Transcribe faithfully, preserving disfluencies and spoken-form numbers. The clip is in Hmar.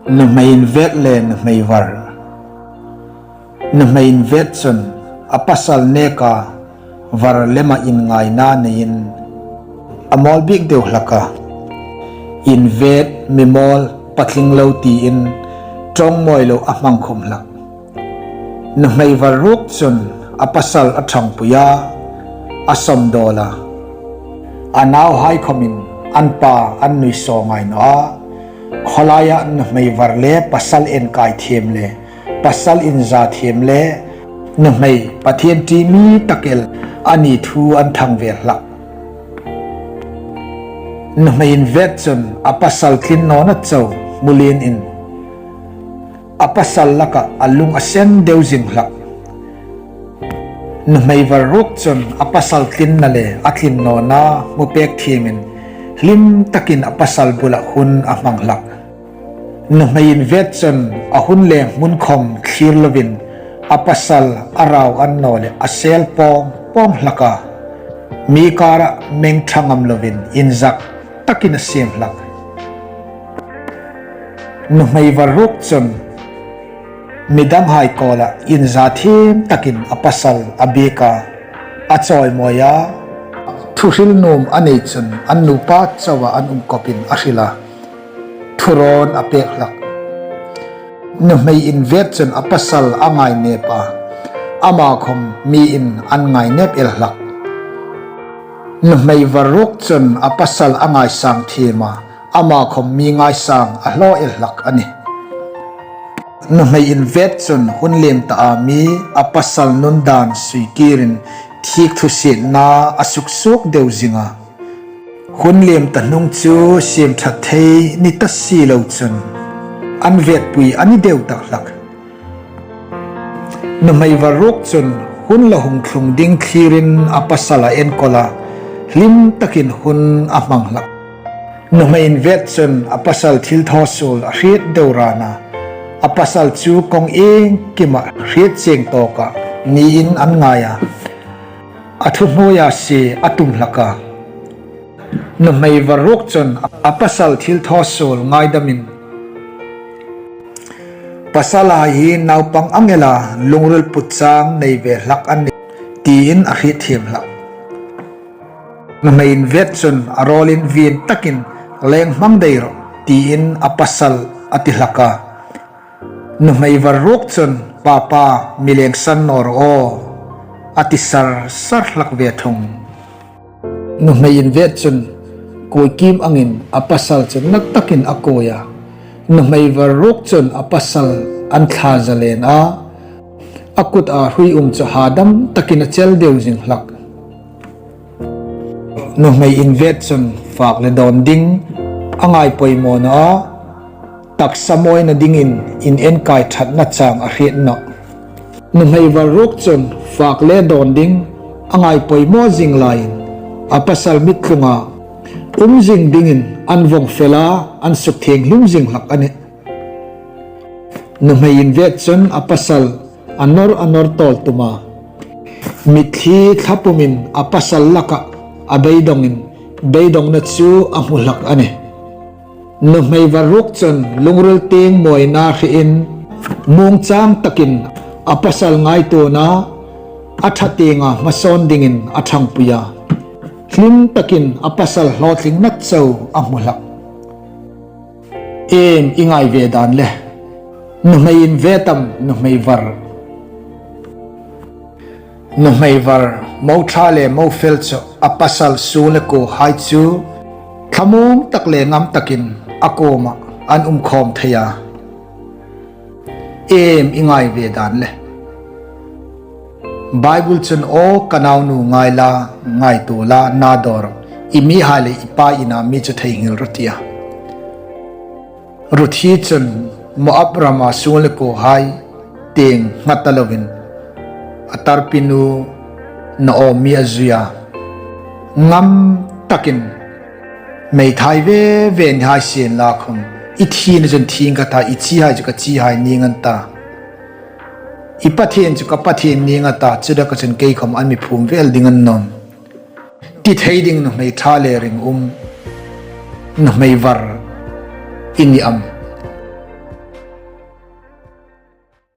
Nuhmei invet le nuhmei var. Nuhmei invet chun a pasal neka var lema inngaina neiin a mawl bik deu hlak a. Invet, mi mawl, patling lo tiin ṭawng mawi lo a hmang khum hlak. Nuhmei var ruok chun a pasal a ṭhangpui a, a sawmdawl a. A nauhai khawmin an pa an nuisaw ngai naw a. Khawlaia nuhmei var le pasal enkai thiem le pasal inza thiem le nuhmei Pathien ṭi mi tak el a ni thu an thang ve hlak. Nuhmei invet chun a pasal tlin nawna chau hmu lienin a pasal laka a lung a sen deu zing hlak. Nuhmei var ruok chun a pasal tlinna le a tlin nawna hmu pek thiemin hlim takin a pasal bula hun a hmang hlak. Nuhmei invet chun a hun le hmun khawm thlir lovin a pasal a rau an naw le a sel pawng pawng hlak a. Mi kara meng ṭha ngam lovin inzak takin a siem hlak. Nuhmei var ruok chun midanghai kawla inza thiem takin a pasal a biek a, a chawimawi a. Thuhril nuom a nei chun an nupa chauha an um kawpin a hril a. Thurawn a pek hlak. Nuhmei invet chun a pasal a ngainep a, ama khawm miin an ngainep el hlak. Nuhmei var ruok chun a pasal a ngaisang thiem a, ama khawm mi ngaisang a hlaw el hlak a nih. Nuhmei invet chun hun liem ta a mi a pasal nun dan sui kirin thik thusietna a suksuok deu zing a. Hun liem ta hnung chu siemṭhat thei ni ta si lo chun an vetpui a ni deu tak hlak. Nuhmei var ruok chun hun la hung thlung ding thlirin a pasal a enkawl a, hlim takin hun a hmang hlak. Nuhmei invet chun a pasal thilthaw suol a hriet deu ran a, a pasal chu kawng iengkima hriet chieng tawka niin an ngai a, a thuhnuoia sie a tum hlak a. Nuhmei var ruok chun a pasal thilthaw suol ngaidamin pasalhai hi naupang ang ela lungril put chang nei ve hlak an nih, tiin a hriet thiem hlak. Nuhmei invet chun a rawlin vin takin leng hmang dei rawh, tiin a pasal a ti hlak a. Nuhmei var ruok chun, Papa, mi lengsan naw rawh aw, a ti sar sar hlak ve thung. Nuhmei invet chun kuoi kim angin a pasal chu nat takin a kuoi a. Nuhmei var ruok chun a pasal an thla zalen a, a kuta hrui um chu hadam takin a chel deu zing hlak. Nuhmei invet chun fak le dawn ding a ngai poimaw naw a, taksa mawina dingin inenkai ṭhatna chang a hriet nawh. Nuhmei var ruok chun fak le dawn ding a ngai poimaw zing laiin a pasal mittlunga um zing dingin an vawng fel a, an sukthieng hlim zing hlak a nih. Nuhmei invet chun a pasal a nawr a nawr tawl tum a. Mitthli thlapumin a pasal laka a beidongin beidongna chu a hmu hlak a nih. Nuhmei var ruok chun lungril tieng mawina hriin muong chang takin a pasal ngaituona a ṭha tienga hmasawn dingin a ṭhangpui a. Hlim takin a pasal hlawtlingna chau a hmu hlak. Iem i ngai ve dan le? Nuhmei invet am nuhmei var? Nuhmei var, mo ṭha le mo fel chu a pasal suol le kuohai chu thlamuong tak le ngam takin a kuoma an um khawm thei a. Iem i ngai ve dan le? Bible chun, aw ka naunu, ngai la, ngaituo la, na dawr, i mihai le i pa ina mi chu theinghil rawh, a ti a. Ruthi chun Moab rama suol le kuohai tieng nghat ta lovin a tarpinu Naomi a zui a. Ngam takin, meithai ve ve ni hai sien la khawm, i thina chun thing ka ta, i chihai chu ka chihai ning an ta, i Pathien chu ka Pathien ning a ta, chu taka chun kei khawm an mi phum vel ding an nawm, ti thei ding nuhmei ṭha le ringum, nuhmei var i ni am?